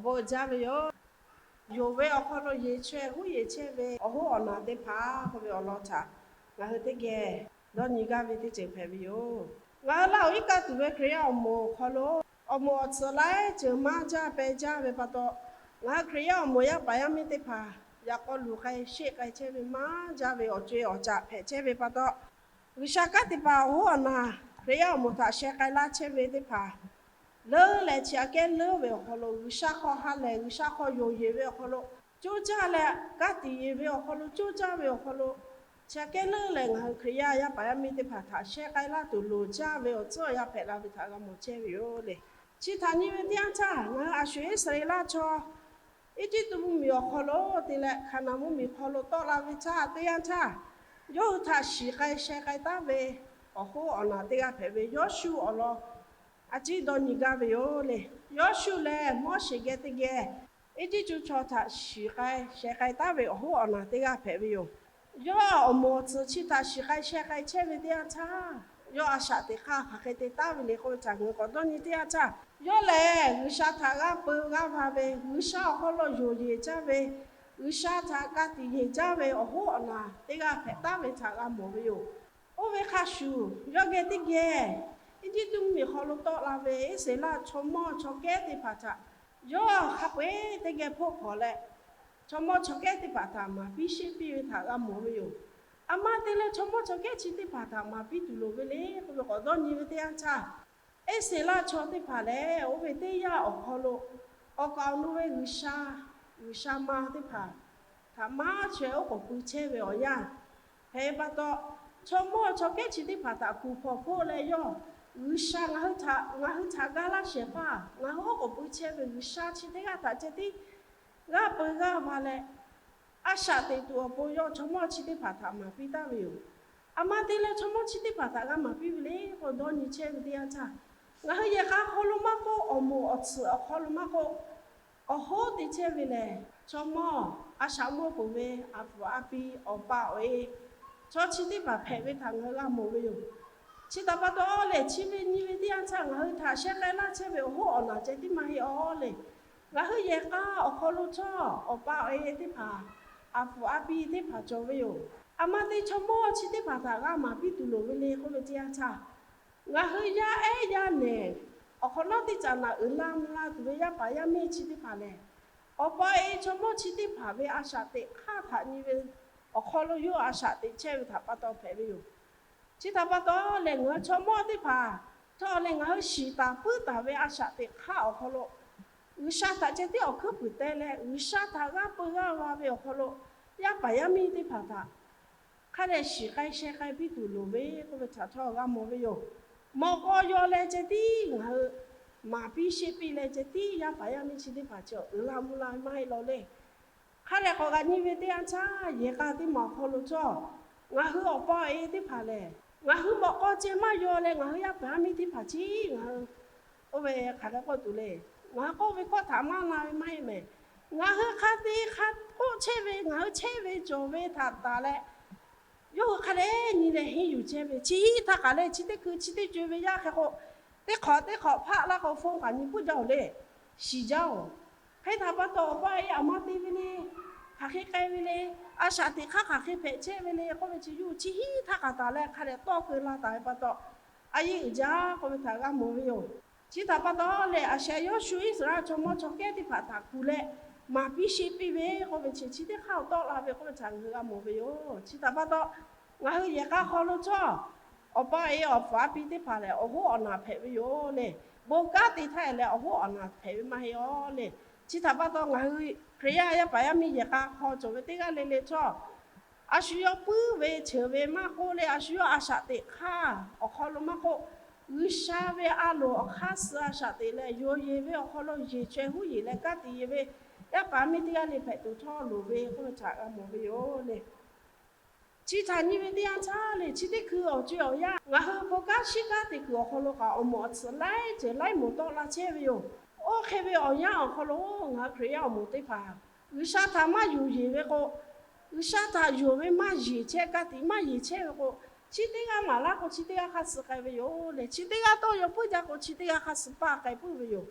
Bon jaˇ ve yoˬ. Yonˍ ve awˬ hk'aw lo yeˬ chaweh huˉ yeˬ chehˇ ve awˬ hoˉ awˬ naˬ teˇ hpaˍ k'oˆ ve awˬ lawn htaꞈ ngaˬ hui teˇ geh dawˇ nyi gaˇ ve teˇ ceuˬ hpehꞈ ve yoˬ. Ngaˬ hui Laˇ huˍ iˉ kaˆ tuˬ ve Hkriꞈ yaˇ awˬ moˍ awˬ hk'aw lo awˬ moˍ awˬ tsuhꞈ laiˉ ceuˬ maˇ jaˇ peh jaˇ ve pa taw, ngaˬ hui Hkriꞈ yaˇ awˬ moˍ yaˇ paˍ yaˇ miˇ teˇ hpaˍ yaꞈ k'aw luˬ k'ai sheˆ k'ai chehˇ ve maˇ jaˇ ve awˬ co-e awˬ caꞈ hpehꞈ chehˇ ve pa taw, G'uiˬsha kanˉ te paˍ awˬ hoˉ awˬ naˬ Hkriꞈ yaˇ awˬ moˍ htaꞈ sheh k'ai laˇ chehˇ ve teˇ hpaˍ leuˉ leh chi aꞈ kehˉ leuˉ ve awˬ hk'aw lo G'uiˬsha hk'aw ha lehˬ, G'uiˬsha hk'aw yonˍ yeˬ ve awˬ hk'aw lo coˇ caˇ leh, ka tiꞈ yeˬ ve awˬ hk'aw lo coˇ caˇ ve awˬ hk'aw lo, chi aꞈ kehˉ leuˉ leh ngaˬ hui Hkriꞈ yaˇ yaˇ paˍ yaˇ miˇ teˇ hpaˍ htaꞈ sheh k'ai laˇ tuˬ loˍ jaˇ ve awˬ tcuhˉ awˬ yanˇ hpehꞈ la ve htaꞈ g'a mawˬ chehˇ ve yoˬ le. Chi htaꞈ nyi ve teˇ yanˇ htaˇ, ngaˬ hui a sho Iˉsaˍreˍlaˆ chaw Eˇjiˇtuꞈ mvuhˇmiˬ awˬ hk'aw lo te leh Hkaˍnanˍ mvuhˇmiˬ hk'aw lo tawˆ la ve htaˇ teˇ yanˇ htaˇ, yawˇ hui htaꞈ shiˍ k'ai sheh k'ai taˉ ve awˬ hoˉ awˬ naˬ teˇ g'aˇ hpehꞈ ve Yawˇshuˆ awˬ lawn a ciˉ dawˇ nyi gaˇ ve yoˬ le. Yawˇshuˆ lehˬ Moˉseˍ geh teˇ geh Eˇjiˇtuꞈ chaw htaꞈ shiˍ k'ai sheh k'ai taˉ ve awˬ hoˉ awˬ naˬ teˇ g'aˇ hpehꞈ ve yoˬ. Yawˇ awˬ moˍ awˬ tsuhꞈ chi htaꞈ shiˍ k'ai sheh k'ai chehˇ ve teˇ yanˇ htaˇ, yawˇ a shaꞈ teꞈ hk'aˇ hk'aˬ hk'e te taˉ ve le k'oˆ ve htaꞈ ngaˬ hui k'awꞈ dawˇ nyi teˇ yanˇ htaˇ, yawˇ lehˬ G'uiˬsha htaꞈ g'aˇ peu g'aˇ va ve, G'uiˬsha awˬ hk'aw lo yonˍ yeˬ jaˇ ve, G'uiˬsha htaꞈ ka tiꞈ yeˬ jaˇ ve awˬ hoˉ awˬ naˬ teˇ g'aˇ hpehꞈ taˉ ve htaꞈ g'a mawˬ ve yoˬ. Oˇ ve hk'a shuˍ, yawˇ geh teˇ geh Eˇjiˇtuꞈ mvuhˇmiˬ hk'aw lo tawˆ la ve Iˉsaˍreˍlaˆ chaw mawˇ chaw kehˉ teˇ hpaˍ htaꞈ yawˇ hk'a peu-eˬ teˇ geh hpoˆ hk'awꞈ leh, chaw mawˇ chaw kehˉ teˇ hpaˍ htaꞈ maˍ piˇ sheˆ piˇ ve htaꞈ g'a mawˬ ve yoˬ. A ma te leh chaw mawˇ chaw kehˉ chi teˇ hpaˍ htaꞈ maˍ piˇ tuˬ loˍ ve le k'oˆ ve k'awꞈ dawˇ nyi ve teˇ yanˇ htaˇ, Iˉsaˍreˍlaˆ chaw teˇ hpaˍ lehˬ, oˇ ve teˇ yanˇ awˬ hk'aw lo awˬ kaˍ awˬ nu ve g'uiˬsha, g'uiˬsha ma teˇ hpaˍ htaꞈ maˇ chaweh oˉ k'oˍ pui chehˇ ve awˬ yanˇ hpehꞈ pa taw, chaw mawˇ chaw kehˉ chi teˇ hpaˍ htaꞈ kuˬ hpawnˬ hpoˆ leh yawˇ, G'uiˬsha ngaˬ hui htaꞈ, ngaˬ hui htaꞈ ga laˇ shehˍ hpaˇ, ngaˬ hui oˉ k'oˍ pui chehˇ ve g'uiˬsha chi teˇ g'aˇ htaꞈ ceh tiˉ g'aˇ peu g'aˇ va leh, a shaꞈ teꞈ tuˬ awˬ pon yawˇ chaw mawˇ chi teˇ hpaˍ htaꞈ maˍ piˇ taˍ ve yoˬ. A ma te leh chaw mawˇ chi teˇ hpaˍ htaꞈ g'a maˍ piˇ ve le k'o dawˇ nyi chehˇ ve teˇ yanˇ htaˇ, ngaˬ hui yehˬ k'a hk'aw lo maˇ k'oˆ, awˬ moˍ awˬ tsuhꞈ awˬ hk'aw lo maˇ k'oˆ, awˬ hoˉ te chehˇ ve lehˬ, chaw mawˇ a shaꞈ mawˇ peuˬ ve a hpfuhˍ a pi, awˬ pa awˬ e, chaw chi teˇ hpaˍ hpehꞈ ve htaꞈ ngaˬ hui g'a mawˬ ve yoˬ. Chi htaꞈ pa taw lehˬ, chi ve nyi ve teˇ yanˇ htaˇ ngaˬ hui htaꞈ sheh k'ai laˇ chehˇ ve awˬ hoˉ awˬ naˬ ceh tiˉ maˇ heˆ aw le. Ngaˬ hui yehˬ k'a awˬ hk'aw lo htawˇ awˬ pa awˬ e teˇ hpaˍ, a hpfuhˍ a pi teˇ hpaˍ cawˬ ve yoˬ. A ma te chaw mawˇ chi teˇ hpaˍ htaꞈ g'a maˍ piˇ tuˬ loˍ ve le k'oˆ ve teˇ yanˇ htaˇ, ngaˬ hui yaˇ ehˉ yaˇ nehˬ awˬ hk'awꞈ nawˉ teˇ caꞈ naꞈ uiˍ la mvuh la tuˬ ve yaˇ paˍ yaˇ miˇ chi teˇ hpaˍ lehˬ, awˬ pa awˬ e chaw mawˇ chi teˇ hpaˍ ve a shaꞈ teꞈ hk'aˇ htaꞈ nyi ve awˬ hk'aw lo yawˇ a shaꞈ teꞈ chehˇ ve htaꞈ pa taw hpehꞈ ve yoˬ. Chi htaꞈ pa taw lehˬ, ngaˬ hui chaw mawˇ teˇ hpaˍ htawˇ lehˬ, ngaˬ hui shiˍ taˍ puiˉ taˍ ve a shaꞈ teꞈ hk'aˇ awˬ hk'aw lo G'uiˬsha htaꞈ ceh tiˉ awˬ hkuiˉ puiˍ teh leh, G'uiˬsha htaꞈ g'aˇ peu g'aˇ va ve awˬ hk'aw lo yaˇ paˍ yaˇ miˇ teˇ hpaˍ htaꞈ hk'a dehꞈ shiˍ k'ai sheh k'ai piˇ tuˬ loˍ ve k'oˆ ve htaꞈ htawˇ g'a mawˬ ve yoˬ. Mawꞈ k'aw yaw leh ceh tiˉ ngaˬ hui maˍ piˇ sheˆ piˇ leh ceh tiˉ yaˇ paˍ yaˇ miˇ chi teˇ hpaˍ chi awˬ uiˍ la mvuh la ve maˇ heˆ law le. Hk'a dehꞈ k'awꞈ g'a nyi ve teˇ yanˇ htaˇ, yehˬ k'a teˇ maˬ awˬ hk'aw lo htawˇ, ngaˬ hui awˬ pa awˬ e teˇ hpaˍ lehˬ, ngaˬ hui mawꞈ k'aw ceh maˇ yaw leh ngaˬ hui yaˇ paˍ yaˇ miˇ teˇ hpaˍ chi ngaˬ hui oˇ ve hk'aˬ hk'e k'oˆ tuˬ le. Ngaˬ hui k'oˆ ve hkawˇ htaꞈ maˇ na ve maˇ heˆ mehˍ. Ngaˬ hui hk'a te hk'a k'oˆ chehˇ ve, ngaˬ hui chehˇ ve cawˬ ve htaꞈ taˍ leh, yawˇ hui hk'a dehꞈ nyi leh henˇ yuˬ chehˇ ve, chi htaˇ kaꞈ leh chi teˇ hkui chi teˇ co-e ve yaˇ hk'e k'o, teˇ hk'awꞈ teˇ hk'awꞈ hpaˆ laˇ k'o phone kaꞈ nyi puiˉ jaˇ-oˬ le. Shiˍ jaˇ-oˬ. Hk'e htaꞈ pa taw, awˬ pa awˬ e aˬ ma te ve le, hk'aˬ hk'e k'ai ve le, a shaꞈ teꞈ hk'aˇ hk'aˬ hk'e hpehꞈ chehˇ ve le k'oˆ ve chi yawˇ hui chi htaˇ kaꞈ taˍ leh hk'a dehꞈ tawˇ keu la taˍ ve pa taw, a yeˇ uiˍ jaˇ k'oˆ ve htaꞈ g'a mawˬ ve yoˬ. Chi htaꞈ pa taw lehˬ, a sheh Yawˇshuˆ Iˉsaˍreˍlaˆ chaw mawˇ chaw kehˉ teˇ hpaˍ htaꞈ kuˬ leh maˍ piˇ sheˆ piˇ ve k'oˆ ve chi chi teˇ hk'aˇ awˬ tawˆ la ve k'oˆ ve htaꞈ ngaˬ hui g'a mawˬ ve yoˬ. Chi htaꞈ pa taw, ngaˬ hui yehˬ k'a hk'aw lo htawˇ awˬ pa awˬ e awˬ hpfuhˍ a pi teˇ hpaˍ lehˬ, awˬ hoˉ awˬ naˬ hpehꞈ ve yoˬ le. Bon kanˉ te htaˇ lehˬ, awˬ hoˉ awˬ naˬ hpehꞈ ve maˇ heˆ aw le. Chi htaꞈ pa taw, ngaˬ hui Hkriꞈ yaˇ yaˇ paˍ yaˇ miˇ yehˬ k'a hk'aw cawˬ ve teˇ g'aˇ le le htawˇ, a shu yawˇ puiˉ ve ceuˬ ve maˇ k'oˆ leh, a shu yawˇ a shaꞈ teꞈ hk'aˇ awˬ hk'aw lo maˇ k'oˆ, G'uiˬsha ve a loˍ awˬ hk'aˇ suh a shaꞈ teꞈ leh, yonˍ yeˬ ve awˬ hk'aw lo yeˬ chaweh huˉ yeˬ leh kanˉ te yeˬ ve yaˇ paˍ yaˇ miˇ teˇ g'aˇ le hpehꞈ tuˬ htawˇ loˍ ve k'oˆ ve htaꞈ g'a mawˬ ve yoˬ le. Chi htaꞈ nyi ve teˇ yanˇ htaˇ le, chi teˇ hkui awˬ co-e awˬ yanˇ ngaˬ hui bon kanˉ shiˉ kanˉ te kuiˬ awˬ hk'aw lo kaꞈ awˬ moˍ awˬ tsuhꞈ laiˉ ceuˬ laiˉ moˍ tawˆ la chehˇ ve yoˬ. Oˇ hk'e ve awˬ yanˇ awˬ hk'aw lo ngaˬ hui Hkriꞈ yaˇ awˬ moˍ teˇ hpaˍ G'uiˬsha htaꞈ maˇ yonˍ yeˬ ve k'o, G'uiˬsha htaꞈ yonˍ ve maˇ yeˬ chehˇ, ka tiꞈ maˇ yeˬ chehˇ ve k'o, chi teˇ g'aˇ maˍ laˇ k'o chi teˇ g'aˇ hk'aˇ suh k'ai ve yoˬ le. Chi teˇ g'aˇ tawˇ yaw puiˉ jaˇ k'o chi teˇ g'aˇ hk'aˇ suh paˇ k'ai puiˉ ve yoˬ.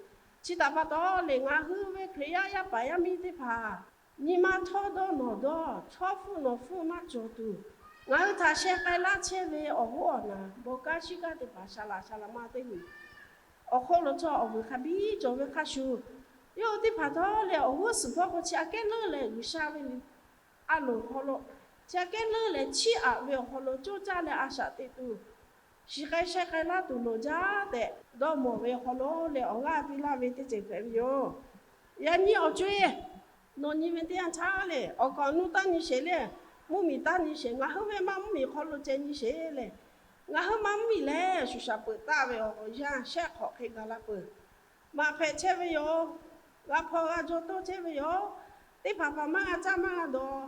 Chi htaꞈ pa taw lehˬ, ngaˬ hui ve Hkriꞈ yaˇ yaˇ paˍ yaˇ miˇ teˇ hpaˍ nyi ma htawˇ dawˇ nawˬ dawˇ, chaw hpfuhˆ nawˬ hpfuhˆ maˇ cawˬ tuˬ, ngaˬ hui htaꞈ sheh k'ai laˇ chehˇ ve awˬ hoˉ awˬ naˬ, bon kanˉ shiˉ kanˉ teˇ hpaˍ, saˍ laꞈ saˍ laꞈ ma teˇ g'uiˬ awˬ hk'oˆ lo htawˇ awˬ vuiˬ hk'a biˇ cawˬ ve hk'a shuˍ, yawˇ hui teˇ hpaˍ htawˇ lehˬ awˬ g'uˇ suhˍ hpawˇ k'o chi aꞈ kehˉ leuˉ leh G'uiˬsha ve a loˍ hk'aw lo, chi aꞈ kehˉ leuˉ leh chiˇ aꞈ ve awˬ hk'aw lo coˇ caˇ leh a shaꞈ teꞈ tuˬ, shiˍ k'ai sheh k'ai laˇ tuˬ loˍ jaˇ tehꞈ dawˇ mawˬ ve awˬ hk'aw lo lehˬ, awˬ g'aˇ piˇ laˇ ve teˇ ceuˬ hpehꞈ ve yoˬ. Yaꞈ nyi awˬ co-e nawˬ nyi ve teˇ yanˇ htaˇ lehˬ, awˬ kaˍ awˬ nu taˇ nyi sheˍ lehˬ, mvuhˇmiˬ taˇ nyi sheˍ, ngaˬ hui ve maˇ mvuhˇmiˬ hk'aw lo ceh nyi sheˍ lehˬ, ngaˬ hui maˇ mvuhˇmiˬ lehˬ shuˍ shaˍ peuˬ taˆ ve awˬ yanˇ shehˆ hk'awꞈ hk'e gaˬ la peuˬ. Maꞈ hpehꞈ chehˇ ve yoˬ. G'a hpaw g'a jaw toˇ chehˇ ve yoˬ. Teˇ hpaˍ hpaˍ maˇ g'a caˇ maˇ g'a dawˬ,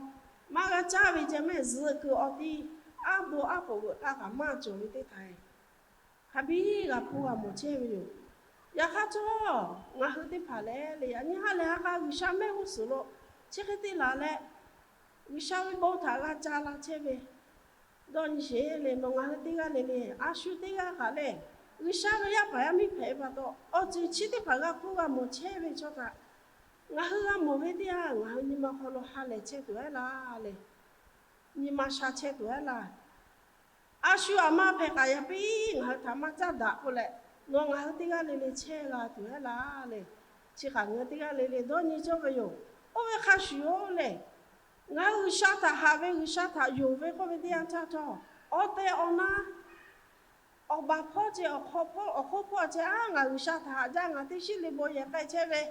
maˇ g'a caˇ ve ceh mehˆ zuhꞈ kuiˬ awˬ ti, aˉ bon aˉ poꞈ veuꞈ k'a kaꞈ maˇ cawˬ ve teˇ htaꞈ hk'a biˇ g'a hpuˇ g'a mawˬ chehˇ ve yoˬ. Yaꞈ hk'aˇ htawˇ ngaˬ hui teˇ hpaˍ lehˬ lehˬ, yaꞈ nyi ha lehˬ ha k'a G'uiˬsha mehˆ g'uˇ suhˍ lo chi hk'e te laˬ leh, G'uiˬsha ve bon htaꞈ g'a ca la chehˇ ve dawˇ nyi sheˍ lehˬ, nawˬ ngaˬ hui teˇ g'aˇ le le, a shu teˇ g'aˇ kaꞈ lehˬ, G'uiˬsha ve yaˇ paˍ yaˇ miˇ hpehꞈ ve pa taw, awˬ ceuˬ chi teˇ hpaˍ g'a hpuˇ g'a mawˬ chehˇ ve chaw htaꞈ ngaˬ hui g'a mawˬ ve teˇ yanˇ, ngaˬ hui nyi ma hk'aw lo ha lehˬ chehˇ tuˬ ehˉ laˇ lehˬ, nyi ma sha chehˇ tuˬ ehˉ laˇ. A shu aˬ ma hpehꞈ k'aꞈ yaꞈ piˇ ngaˬ hui htaꞈ maˇ caˉ daꞈ k'oˆ leh, nawˬ ngaˬ hui teˇ g'aˇ le le chehˇ g'a tuˬ ehˉ laˇ lehˬ, chi hk'aˬ ngaˬ hui teˇ g'aˇ le le dawˇ nyi cawˇ ve yoˬ. Oˇ ve hk'a shuˍ-oˬ lehˬ, ngaˬ hui G'uiˬsha htaꞈ haꞈ ve, G'uiˬsha htaꞈ yonˍ ve k'oˆ ve teˇ yanˇ htaˇ htawˇ, awˬ tehˬ awˬ na awˬ baˬ hpawˇ ceh, awˬ hk'aw hpawˇ, awˬ hk'oˆ hpawˇ ceh, aˉ ngaˬ G'uiˬsha htaꞈ haꞈ jaˇ, ngaˬ teˇ shiˉ le bon yehˬ k'ai chehˇ ve,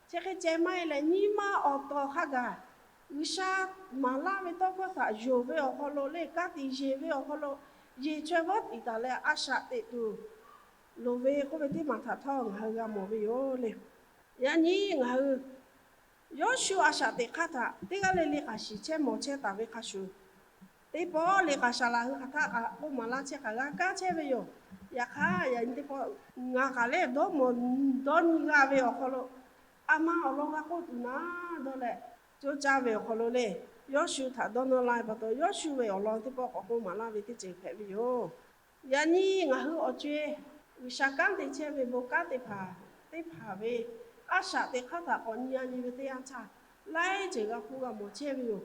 chi hk'e ceh maˇ heˆ leh, nyi ma awˬ tawˍ hk'a gaˬ G'uiˬsha maˍ laˇ ve tawˇ hkawˇ htaꞈ yonˍ ve awˬ hk'aw lo lehˬ, ka tiꞈ yeˬ ve awˬ hk'aw lo yeˬ chaweh vawˇ tiꞈ taˍ leh a shaꞈ teꞈ tuˬ loˍ ve k'oˆ ve teˇ maˬ htaꞈ htawˇ ngaˬ hui g'a mawˬ ve yoˬ lehˬ. Yaꞈ nyi ngaˬ hui Yawˇshuˆ a shaꞈ teꞈ hk'aˇ htaꞈ teˇ g'aˇ le le k'aꞈ shiˍ chehˇ mawˬ chehˇ taˍ ve hk'a shuˍ, teˇ pawˆ le k'aꞈ shaˍ laꞈ hui hk'aˬ htaˆ kaꞈ k'oˆ maˍ laˇ chehˇ hk'aˬ g'a kaˇ chehˇ ve yoˬ. Yaꞈ hk'aˇ yaꞈ nyi teˇ pawˆ ngaˬ kaꞈ lehˬ dawˇ mawˬ dawˇ nyi g'a ve awˬ hk'aw lo, a ma awˬ lawn g'a k'oˆ tuˬ naˉ dawˇ leh, coˇ caˇ ve awˬ hk'aw lo lehˬ, Yawˇshuˆ htaꞈ dawˇ nawˇ laˇ ve pa taw, Yawˇshuˆ ve awˬ lawn teˇ pawˆ k'awꞈ k'oˆ maˍ laˇ ve teˇ ceuˬ hpehꞈ ve yoˬ. Yaꞈ nyi ngaˬ hui awˬ co-e G'uiˬsha kanˉ te chehˇ ve bon kanˉ teˇ hpaˍ, teˇ hpaˍ ve a shaꞈ teꞈ hk'aˇ htaꞈ k'awꞈ nyi a nyi ve teˇ yanˇ htaˇ, laiˉ ceuˬ g'a hpuˇ g'a mawˬ chehˇ ve yoˬ.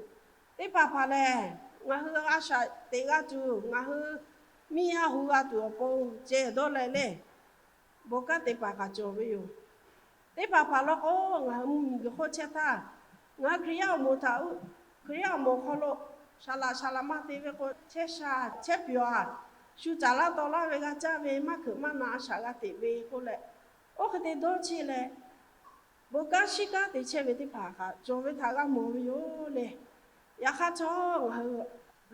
Teˇ hpaˍ hpaˍ lehˬ, ngaˬ hui a shaꞈ teꞈ g'a tuˬ, ngaˬ hui miˇ yaˇ hu g'a tuˬ awˬ pon ceh dawˇ leh lehˬ, bon kanˉ te paˍ kaꞈ cawˬ ve yoˬ. Teˇ hpaˍ hpaˍ law k'o, ngaˬ hui mvuhˇmiˬ guiˬ hk'oˆ chehˇ htaˇ, ngaˬ hui Hkriꞈ yaˇ awˬ moˍ htaꞈ, Hkriꞈ yaˇ awˬ moˍ hk'aw lo shaˍ laꞈ shaˍ laꞈ ma te ve k'o, chehˇ sha chehˇ pyawˬ a, shu caˍ laˇ taw laˇ ve g'a caˇ ve, maˇ hkeuꞈ maˇ na a shaꞈ g'a teꞈ ve k'oˆ leh, oˇ hk'e te dawˇ chehˇ leh, bon kanˉ shiˉ kanˉ te chehˇ ve teˇ hpaˍ kaꞈ cawˬ ve htaꞈ g'a mawˬ ve yoˬ lehˬ. Yaꞈ hk'aˇ htawˇ ngaˬ hui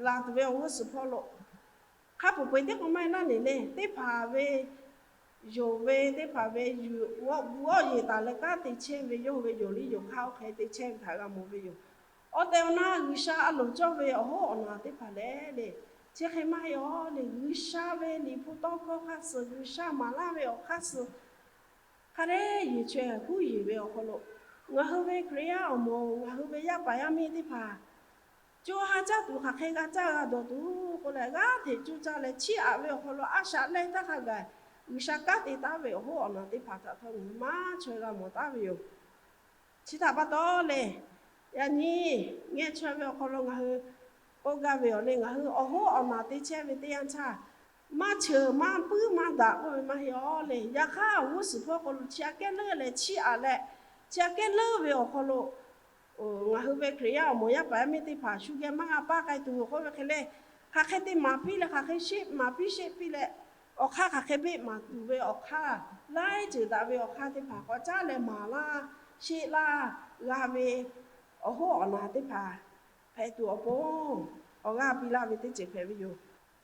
laˬ tuˬ ve awˬ g'uˇ suhˍ hpawˇ lo hk'a peu-eˬ teˇ k'o maˇ heˆ naˉ ne lehˬ, teˇ hpaˍ ve yonˍ ve teˇ hpaˍ ve g'awˆ gu g'awˆ yeˬ taˍ leh kanˉ te chehˇ ve yawˇ hui ve yonˍ liˇ yonˍ hk'aˇ oˇ hk'e te chehˇ ve htaꞈ g'a mawˬ ve yoˬ. Awˬ tehˬ awˬ na G'uiˬsha a loˍ cawˇ ve awˬ hoˉ awˬ naˬ teˇ hpaˍ lehˬ lehˬ, chi hk'e maˇ heˆ aw lehˬ, G'uiˬsha ve liꞈ hpu tawˇ hkawˇ hk'aˇ suh, G'uiˬsha maˍ laˇ ve awˬ hk'aˇ suh hk'a dehꞈ yeˬ chaweh huˉ yeˬ ve awˬ hk'aw lo, ngaˬ hui ve Hkriꞈ yaˇ awˬ moˍ, ngaˬ hui ve yaˇ paˍ yaˇ miˇ teˇ hpaˍ co ha caˇ tuˬ hk'aˬ hk'e g'a caˇ g'a dawˬ tuˬ k'oˆ leh, g'aˇ hteꞈ coˇ caˇ leh chiˇ aꞈ ve awˬ hk'aw lo a shaꞈ leh htaˇ hk'a gaˬ G'uiˬsha kanˉ te taˉ ve awˬ hoˉ awˬ naˬ teˇ hpaˍ htaꞈ htawˇ ngaˬ hui maˇ chaweh g'a mawˬ taˉ ve yoˬ. Chi htaꞈ pa taw lehˬ, yaꞈ nyi ngeh chaweh ve awˬ hk'aw lo ngaˬ hui k'oˆ gaˇ ve awˬ lehˬ, ngaˬ hui awˬ hoˉ awˬ naˬ te chehˇ ve teˇ yanˇ htaˇ, maˇ cheuˬ maˇ puiˉ maˇ daꞈ k'oˆ ve maˇ heˆ aw lehˬ, yaꞈ hk'aˇ awˬ g'uˇ suhˍ hpawˇ hk'aw lo chi aꞈ kehˉ leuˉ leh chiˇ aꞈ leh, chi aꞈ kehˉ leuˉ ve awˬ hk'aw lo ngaˬ hui ve Hkriꞈ yaˇ awˬ moˍ yaˇ paˍ yaˇ miˇ teˇ hpaˍ shu geh maˇ g'a paˇ k'ai tuˬ k'oˆ ve hk'e leh, hk'aˬ hk'e te maˍ piˇ leh hk'aˬ hk'e sheˆ maˍ piˇ sheˆ piˇ leh, awˬ hk'aˇ hk'aˬ hk'e beˆ maˍ tuˬ ve awˬ hk'aˇ, laiˉ ceuˬ daꞈ ve awˬ hk'aˇ teˇ hpaˍ k'awꞈ caˉ leh maˍ laˇ sheˆ laˇ g'a ve awˬ hoˉ awˬ naˬ teˇ hpaˍ hpehꞈ tuˬ awˬ pon awˬ g'aˇ piˇ laˇ ve teˇ ceuˬ hpehꞈ ve yoˬ.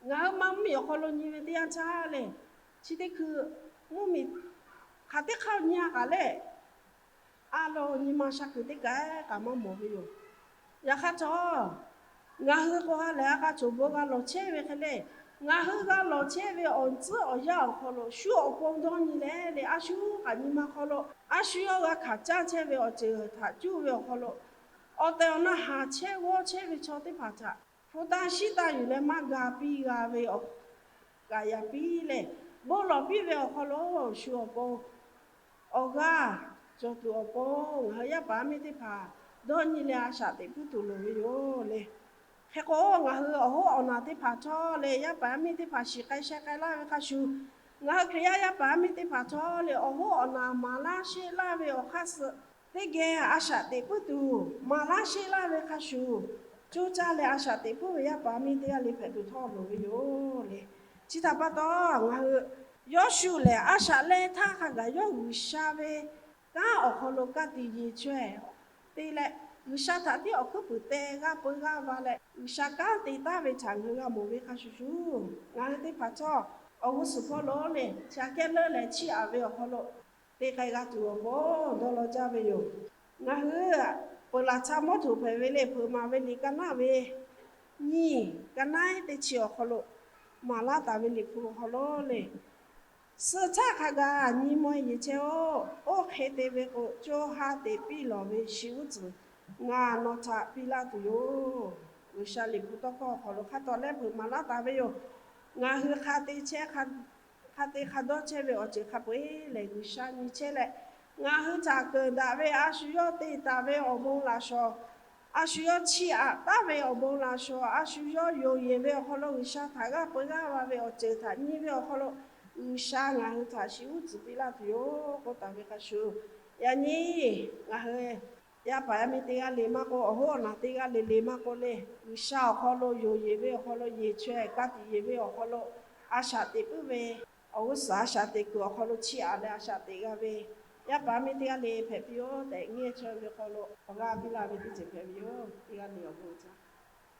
Ngaˬ hui ma mvuhˇmiˬ awˬ hk'aw lo nyi ve teˇ yanˇ htaˇ lehˬ, chi teˇ hkui mvuhˇmiˬ hk'aˬ teˇ hk'aˇ nyi a kaꞈ lehˬ, a lo nyi ma sha kuiˬ teˇ kaˬ kaꞈ maˇ mawˬ ve yoˬ. Yaꞈ hk'aˇ htawˇ, ngaˬ hui k'o ha lehˬ ha k'a cawˬ bon g'a lawˬ chehˇ ve hk'e lehˬ, ngaˬ hui g'a lawˬ chehˇ ve awˬ tcuhˉ awˬ yanˇ awˬ hk'aw lo shu awˬ pon dawˇ nyi leh leh, a shu kaꞈ nyi ma hk'aw lo a shu yawˇ g'a hkanˍ caˇ chehˇ ve awˬ ceuˬ htaꞈ cuˇ ve awˬ hk'aw lo, awˬ tehˬ awˬ na haˍ chehˇ g'awˇ chehˇ ve chaw teˇ hpaˍ htaꞈ hpu taˇ shiˉ taˇ yuˬ leh maˇ ga piˇ g'a ve awˬ kaꞈ yaꞈ piˇ leh, bon lawˬ piˇ ve awˬ hk'aw lo shu awˬ pon awˬ g'aˇ cawˬ tuˬ awˬ pon, ngaˬ hui yaˇ paˍ yaˇ miˇ teˇ hpaˍ dawˇ nyi leh a shaꞈ teꞈ puiˉ tuˬ loˍ ve yoˬ le. Hk'e k'o, ngaˬ hui awˬ hoˉ awˬ naˬ teˇ hpaˍ htawˇ leh yaˇ paˍ yaˇ miˇ teˇ hpaˍ shiˍ k'ai sheh k'ai laˇ ve hk'a shuˍ, ngaˬ hui Hkriꞈ yaˇ yaˇ paˍ yaˇ miˇ teˇ hpaˍ htawˇ leh awˬ hoˉ awˬ naˬ maˍ laˇ sheˆ laˇ ve awˬ hk'aˇ suh teˇ geh a shaꞈ teꞈ puiˉ tuˬ maˍ laˇ sheˆ laˇ ve hk'a shuˍ, coˇ caˇ leh a shaꞈ teꞈ puiˉ ve yaˇ paˍ yaˇ miˇ teˇ g'aˇ le hpehꞈ tuˬ htawˇ loˍ ve yoˬ le. Chi htaꞈ pa taw, ngaˬ hui Yawˇshuˆ lehˬ a shaꞈ leh htaˇ hk'a gaˬ yawˇ G'uiˬsha ve kanˉ awˬ hk'aw lo ka tiꞈ yeˬ chaweh te leh, G'uiˬsha htaꞈ tiˉ awˬ hkuiˉ puiˍ te g'aˇ peu g'aˇ va leh G'uiˬsha kanˉ te taˍ ve htaꞈ ngaˬ hui g'a mawˬ ve hk'a shuˍ shuˍ, ngaˬ hui teˇ hpaˍ htawˇ awˬ g'uˇ suhˍ hpawˇ lo lehˬ, chi aꞈ kehˉ leuˉ leh chiˇ aꞈ ve awˬ hk'aw lo te k'ai g'a tuˬ awˬ pon dawˇ law jaˇ ve yoˬ. Ngaˬ hui peuˬ laˬ htaˇ mawˇ htoꞈ hpehꞈ ve le, hpeuꞈ maˍ ve liꞈ ka naˉ ve nyiˇ, ka naˉ teˇ chi awˬ hk'aw lo maˍ laˇ taˍ ve liꞈ hpu awˬ hk'aw lo le, suh htaˇ hk'a gaˬ nyi maweh yeˬ chehˇ-oˆ. Oˇ hk'e te ve k'o, co ha teꞈ piˇ lawˬ ve shi uˉ tcuhˍ ngaˬ nawˬ htaꞈ piˇ laˇ tuˬ yoˬ. G'uiˬsha liꞈ hpu tawˇ hkawˇ awˬ hk'aw lo hk'a tawˍ lehˉ hpeuꞈ maˍ laˇ taˍ ve yoˬ. Ngaˬ hui hk'a te chehˇ, hk'a te hk'a dawˇ chehˇ ve awˬ ceuˬ hk'a peu-eˬ lehˬ, G'uiˬsha nyi chehˇ leh, ngaˬ hui htaꞈ keunˍ daꞈ ve a shu yawˇ te taˍ ve awˬ bon laꞈ shawˍ, a shu yawˇ chiˇ aꞈ taˍ ve awˬ bon laꞈ shawˍ, a shu yawˇ yonˍ yeˬ ve awˬ hk'aw lo G'uiˬsha htaꞈ g'aˇ peu g'aˇ va ve awˬ ceuˬ htaꞈ nyi ve awˬ hk'aw lo, G'uiˬsha ngaˬ hui htaꞈ shi uˉ tcuhˍ piˇ laˇ tuˬ yoˬ k'oˆ taˍ ve hk'a shuˍ, yaꞈ nyi ngaˬ hui yaˇ paˍ yaˇ miˇ teˇ g'aˇ le maˇ k'oˆ, awˬ hoˉ awˬ naˬ teˇ g'aˇ le le maˇ k'oˆ le, G'uiˬsha awˬ hk'aw lo yonˍ yeˬ ve awˬ hk'aw lo yeˬ chaweh ka tiꞈ yeˬ ve awˬ hk'aw lo a shaꞈ teꞈ puiˉ ve, awˬ g'uˇ suhˍ a shaꞈ teꞈ kuiˬ awˬ hk'aw lo chiˇ aꞈ leh a shaꞈ teꞈ g'a ve yaˇ paˍ yaˇ miˇ teˇ g'aˇ le hpehꞈ piˇ-oˆ tehꞈ, ngeh chaweh ve hk'aw lo awˬ g'aˇ piˇ laˇ ve teˇ ceuˬ hpehꞈ ve yoˬ. Teˇ g'aˇ le awˬ bon uiˍ jaˇ.